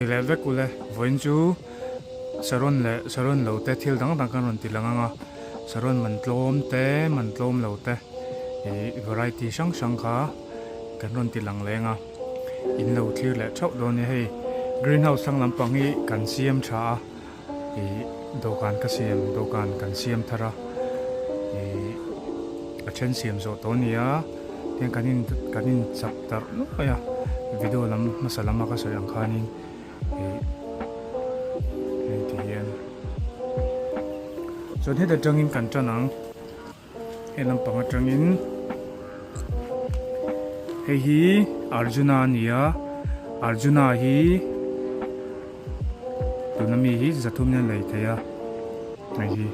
Leh vek ule, vawiin chu saron leh saron lo te thil dang dang kan rawn ti lang ang a, saron man tlawm te man tlawm lo te ih variety hrang hrang kha kan rawn ti lang leng a, in lo thlir leh theuh dawn nia hei greenhouse thlang lampang hi kan siam tha a ih dawhkan ka siam dawhkan kan siam thar a ih a then siam zawh tawh a ni a tiang kan in kan in chak darh nuai a video lam hmasa lama ka sawi ang khanin ih hei ti hian chuan heta tangin kan tan ang. He lampang atangin hei hi Arjuna a ni a, Arjuna hi tuna mi hi zathum in a lei thei a hei hi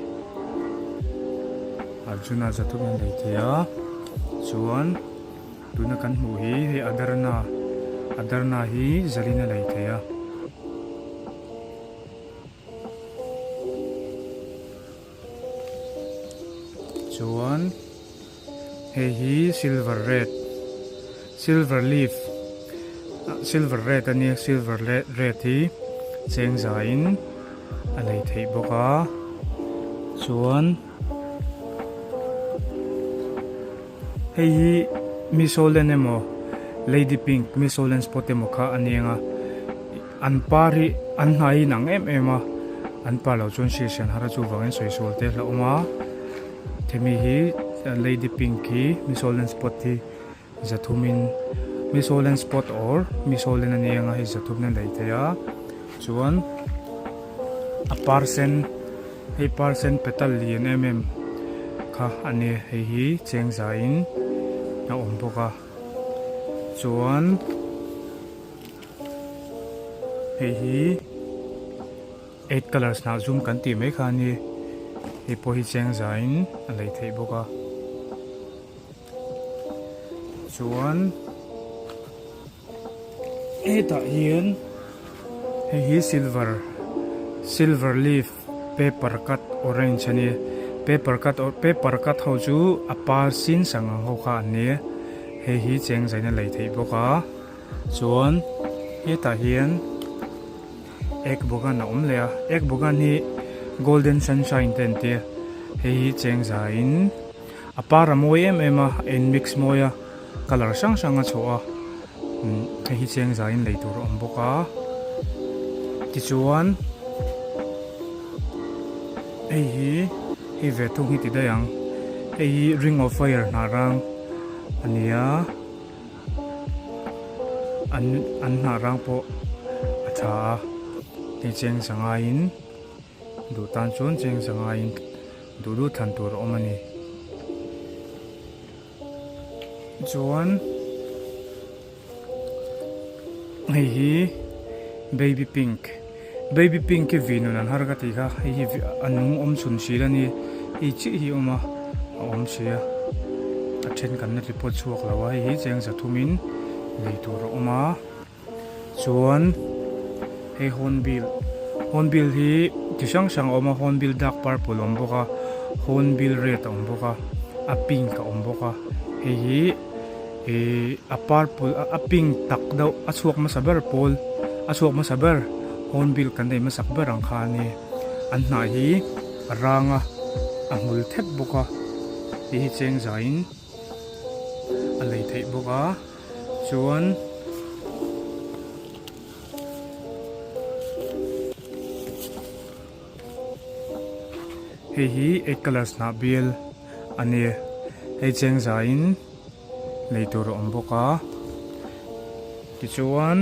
Arjuna zathum in a lei thei a chuan tuna kan hmuh hi hei Adarna Adarna hi zalin a lei thei a. Chuan hei hi silver red silver leaf silver red a nia silver red hi cheng zaiin a lei theih bawk a chuan hei hi misolen emaw lady pink misolen spot emaw kha a ni ang a. An par hi an hna hi inang em em a, an par lo chuan hriat hrian har a chuvangin sawi sual te hlauh awm a, hemi hi lady pink hi miss holland spot hi zathumin miss holland spot or miss holland a ni ang a hei zathumin a lei thei a chuan a par sen hei par sen petal lian em em kha a ni hei hi cheng zaiin a awm bawk a chuan. Hei hi eight colours hnah zum kan tih mai kha a ni hei pawh hi cheng zaiin a lei theih bawk a chuan hetah hian hei hi silver silver leaf paper cut orange a ni paper cut paper cut ho chu a par sin sang ang ho kha an ni hei hi cheng zaiin a lei theih bawk a. Chuan hetah hian egg bagan a awm leh a egg bagan hi golden sunshine te an tia hei hi cheng zaiin a par a mawi em em a a in mix mawi a colour hrang hrang a chhuah a umm hei hi cheng zaiin lei tur a awm bawk a tichuan hei hi hei ve thung hi ti daih ang hei hi ring of fire hnah rang a ni a. An an hnah rang pawh a tha a hei cheng zangaiin duh tan chuan cheng zangaiin duh duh thlan tur a awm a ni chuan hei hi baby pink baby pink hi vih nun an har ka tih kha hei hi a nung awm chhun sil a ni hei chiah hi a awm a a awm si a a then kan la ti pawt chhuak lo a hei hi cheng zathumin lei tur a awm a chuan hei hornbill hornbill hi chi hrang hrang a awm a hornbill dark purple a awm bawk a hornbill red a awm bawk a a pink a awm bawk a hei hi. Ihh a purple a pink tak deuh a chhuak hmasa ber pawl a chhuak hmasa ber hornbill kan nei hmasak ber ang kha a ni an hnah hi a rang a a hmul thep bawk a tih hi cheng zaiin a lei theih bawk a chuan. Hei hi eight colours hnah bial a ni hei cheng zaiin lei tur a awm bawk a tichuan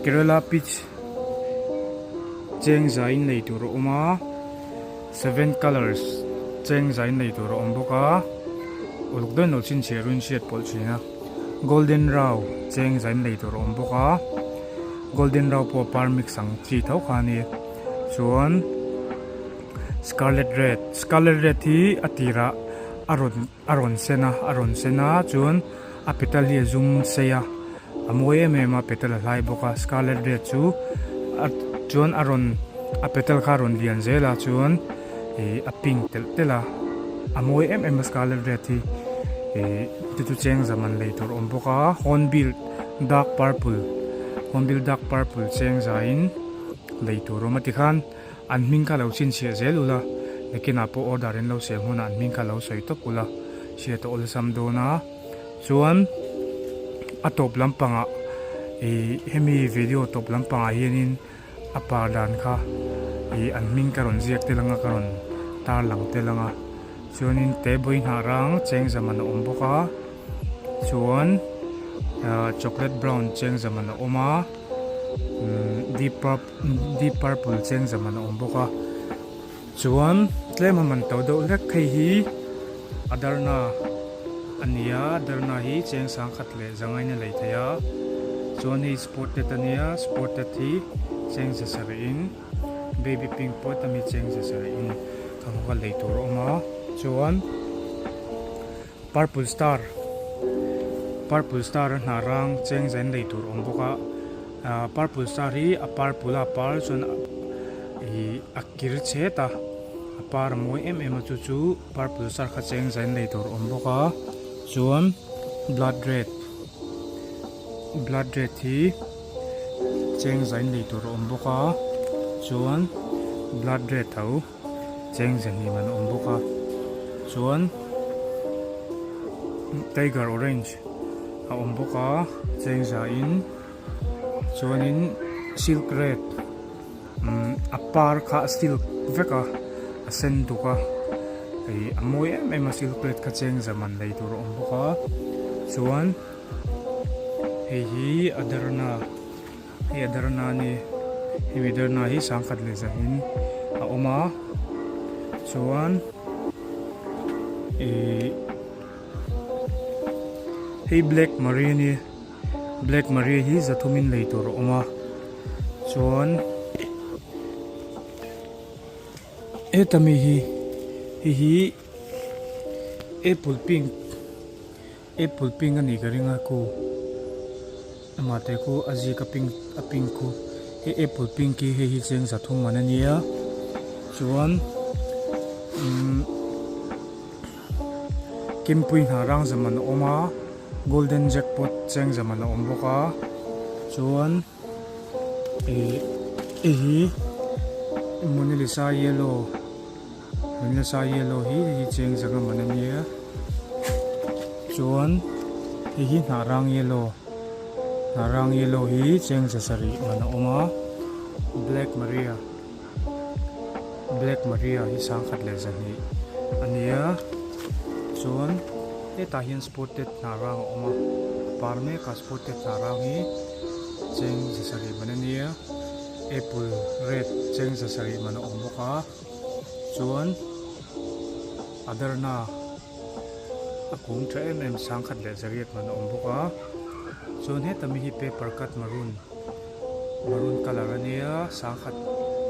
Kerala peach cheng zaiin lei tur a awm a seven colours cheng zaiin lei tur a awm bawk a uluk dawn lo chhinchhiah rin hriat pawlh thin a golden rau cheng zaiin lei tur a awm bawk a golden rau pawh a par mix ang chi tho kha a ni chuan scarlet red scarlet red hi a tirah a rawn a rawn sen a a rawn sen a chuan a petal hi a zum sei a a mawi em em a petal a hlai bawk a scarlet red chu a chuan a rawn a petal kha a rawn lian zel a chuan ih a pink telh telh a a mawi em em a scarlet red hi ih chu chu cheng zaman lei tur a awm bawk a hornbill dark purple. Hornbill dark purple cheng zaiin lei tur awm a tikhan an hming kha lo chhinchhiah zel ula nakinah pawh order in lo siam hunah an hming kha lo sawi tawp ula hriat a awlsam dawn a chuan a tawp lampangah ih hemi video tawp lampangah hianin a par dan kha ih an hming ka rawn ziak tel anga ka rawn tar lang tel anga chuanin te bawi hnah rang cheng zaman a awm bawk a chuan ah chocolate brown cheng zaman a awm a umm deep purp deep purple cheng zaman a awm bawk a chuan tlem a man to deuh hlek hei hi a darna a ni a darna hi cheng sangkhat leh zangain a lei thei a chuan hei spotted a nia spotted hi cheng za sarih in baby pink pawh ta mi cheng za sarih in ka hmu kha lei tur a awm a chuan purple star purple star a hnah rang cheng zain lei tur a awm bawk a ah purple star hi a purple a par chuan ih a kir chhet a a par a mawi em em a chu chu purple star kha cheng zain lei tur a awm bawk a chuan blood red blood red hi cheng zain lei tur a awm bawk a chuan blood red tho cheng zahnih man a awm bawk a chuan tiger orange a awm bawk a cheng zain chuanin silk red umm a par kha a silk vek a a sen duk a ih a mawi em em a silk red kha cheng za man lei tur a awm bawk a chuan hei hi a darna hei a darna a ni hemi darna hi sangkhat leh zahin a awm a chuan ih hei black marie a ni. Black Maria hi zathumin lei tur a awm a chuan heta mi hi hei hi apple pink apple pink a nih ka ring a khu amah te khu a zik a pink a pink khu hei apple pink hi hei hi cheng zathum man a nia chuan umm Kimpui hna rang zaman a awm a golden jackpot cheng zaman a awm bawk a chuan ih hei hi monalisa yellow monalisa yellow hi hei hi cheng zanga man a nia chuan hei hi hnah rang yellow hnah rang yellow hi cheng za sarih man a awm a black maria. Black Maria hi sangkhat leh zahnih a ni a chuan hetah hian spotted hnah rang a awm a a par mek a spotted hnah rang hi cheng za sarih man a nia apple red cheng za sarih man a awm bawk a chuan a darna a kung tha em em sangkhat leh zariat man a awm bawk a chuan heta mi hi paper cut maroon. Maroon colour a nia sangkhat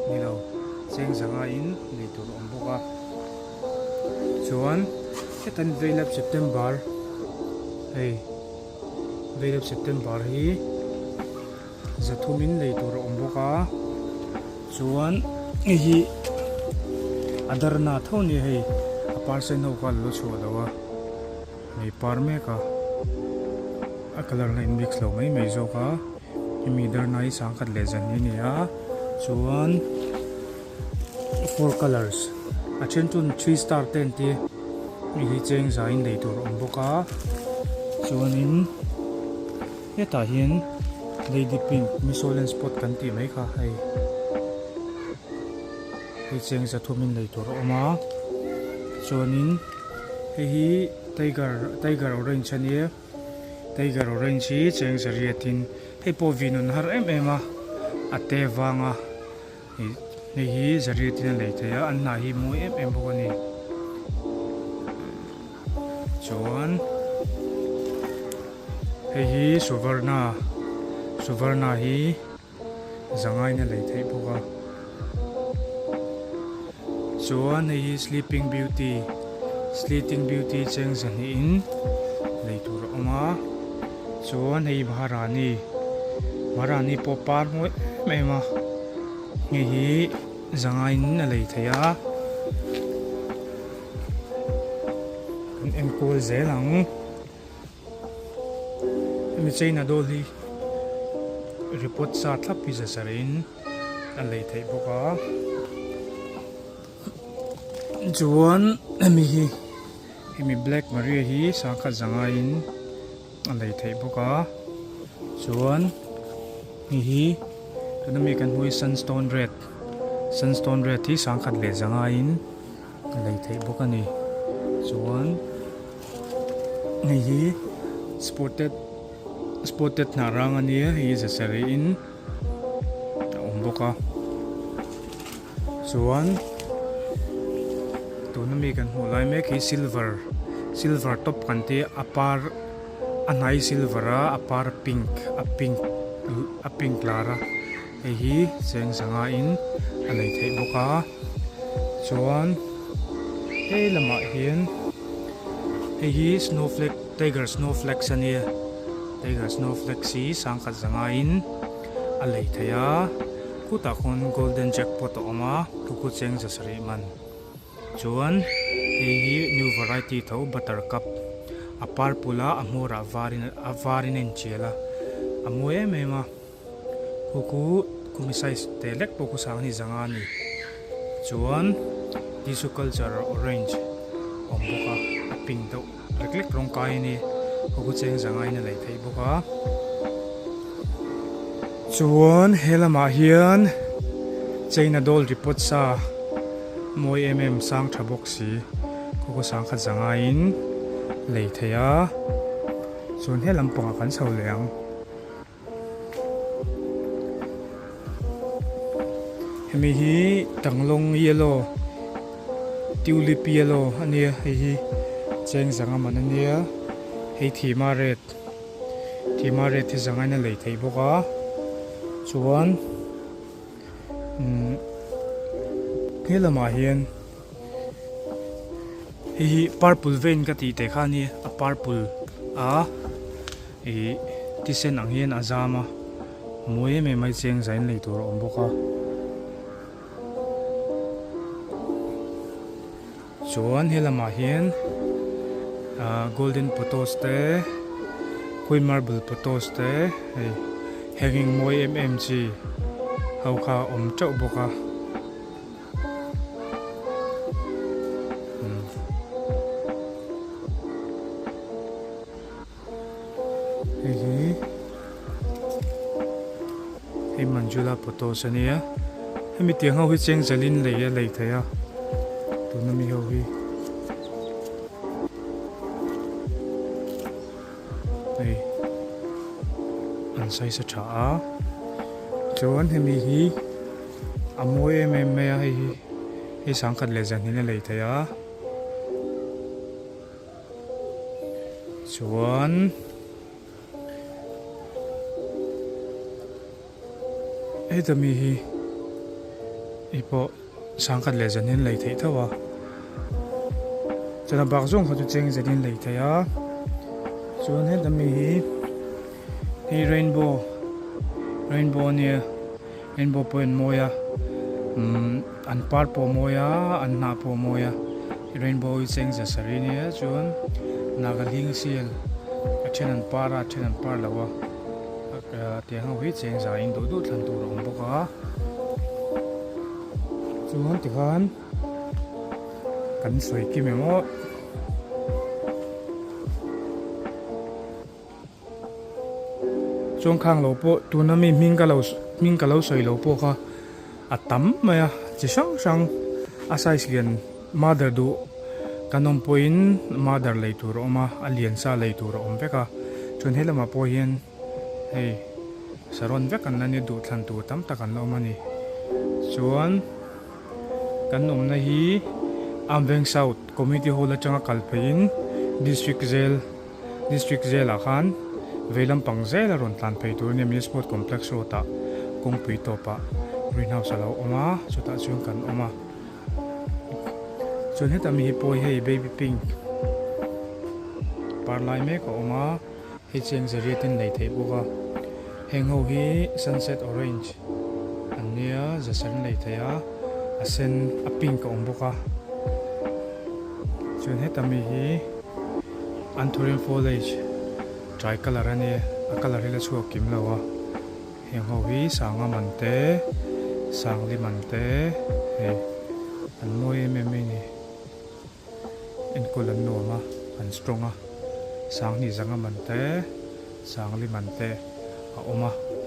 ni lo cheng zanga in lei tur a awm bawk a chuan hetan veilap September hei veilap September hi zathum in lei tur a awm bawk a chuan hei hi a darna tho a nia hei a parsen ho kha a lo chhuah lo a. Hei par mek a a colour a in mix lo mai mai zawk a hemi darna hi sangkhat leh zan hi a ni a chuan four colours a then chuan three star te an ti hei hi cheng za in lei tur a awm bawk a chuanin hetah hian lady pink misolen spot kan tih mai kha hei. Hei cheng zathumin lei tur a awm a chuanin hei hi tiger tiger orange a nia tiger orange hi cheng zariatin hei pawh vin an har em em a a te vanga ih hei hi zariatin a lei thei a an hnah hi mawi em em bawk a ni chuan hei hi suvarna suvarna hi. Zangain a lei theih bawk a chuan hei hi sleeping beauty sleeting beauty cheng zahnih in lei tur a awm a chuan hei maharani maharani pawh par mawi em em a hei hi zangain a lei theih a kan enkawl zel ang. Hemi china dawl hi. Report sa thlap hi zasarih in a lei theih bawk a. Chuan hemi hi hemi black maria hi sangkhat zangaiin a lei theih bawk a chuan hei hi tuna mi kan hmuh hi sunstone red sunstone red hi sangkhat leh zangaiin a lei theih bawk a ni chuan hei hi spotted spotted hnah rang a nia hei hi zasarih in a awm bawk a. Chuan tuna mi kan hmuh lai mek hi silver silver top kan tih a par a hnai silver a a par pink a pink a pink lar a hei hi cheng zanga in a nei theih bawk a chuan he lamah hian hei hi snowflake tiger snowflakes a nia tiger snowflakes hi sangkhat zanga in a lei theih a. Khutah khawn golden jackpot a awm a, kukut cheng za sarih man. Chuan hei hi new variety tho buttercup a purple a, a hmawrah varin a varin a inchial a, a mawi em em a. Khu khu khumi size te lek pawh khu sang a ni zanga a ni. Chuan tissue culture orange a awm bawk a, a pink deuh lek lek rawng kai a ni. Khu khu cheng zanga in a lei theih bawk a. Chuan he lamah hian China doll report sa mawi em em sang tha bawk si khaw khaw sang khat zangaiin lei thei a chuan he lampangah kan chho leh ang. Hemi hi tanglawng yellow tulip yellow a nia hei hi cheng zanga man a nia hei thima red. Thima red hi zangain a lei theih bawk a chuan umm he lamah hian hei hi purple vein ka tih teh kha a nia a purple a ih thisen ang hian a zam a mawi em em mai cheng zain lei tur a awm bawk a. Chuan he lamah hian ah golden pothos te queen marble pothos te hei hanging mawi em em chi ho kha a awm teuh bawk a. Hei hi hei Manjula Potos a nia hemi tiang ho hi cheng zalin lei a lei thei a tuna mi ho hi hei an size a tha a chuan hemi hi a mawi em em mai a hei hi hei sangkhat leh zan in a lei thei a. Chuan heta mi hi hei pawh sangkhat leh zan hian lei theih tho a chuan a bak zawng kha chu cheng zet in lei theih a chuan heta mi hi hei rainbow rainbow ania rainbow pawh an mawi a umm an par pawh a mawi a an hnah pawh a mawi a rainbow hi cheng za sarih ania chuan nagaling sial a then an par a a then an par lo a tiang ho hi cheng za in duh duh thlan tur a awm bawk a chuan tikhan kan sawi kim em aw. Chuan khang lo pawh tuna mi hming ka lo hming ka lo sawi lo pawh kha a tam mai a chi hrang hrang a size lian mother duh kan awm pawhin mother lei tur a awm a a lian sa lei tur a awm vek a chuan he lamah pawh hian hei saron vek an la nia duh thlan tur tam tak an la awm a ni chuan kan awmna hi Amveng South Community Hall atanga kal pheiin District Jail. District Jail ah khan vei lampang zel a rawn tlan phei tur a nia Mini Sport Complex road ah kawngpui tawp ah Green House a lo awm a chutah chuan kan awm a chuan hetah mi hi pawi hei baby pink par lai mek a awm a hei cheng zariat in lei theih bawk a heng ho hi sunset orange an nia zasar in lei theih a a sen a pink a awm bawk a chuan hetah mi hi. Anthurium foliage dry colour a nia a colour hi la chhuak kim lo a. Heng ho hi sanga man te sangli man te hei an mawi em em mai a ni. Enkawl an nuam a an strong a sanghnih zanga man te sangli man te a awm a.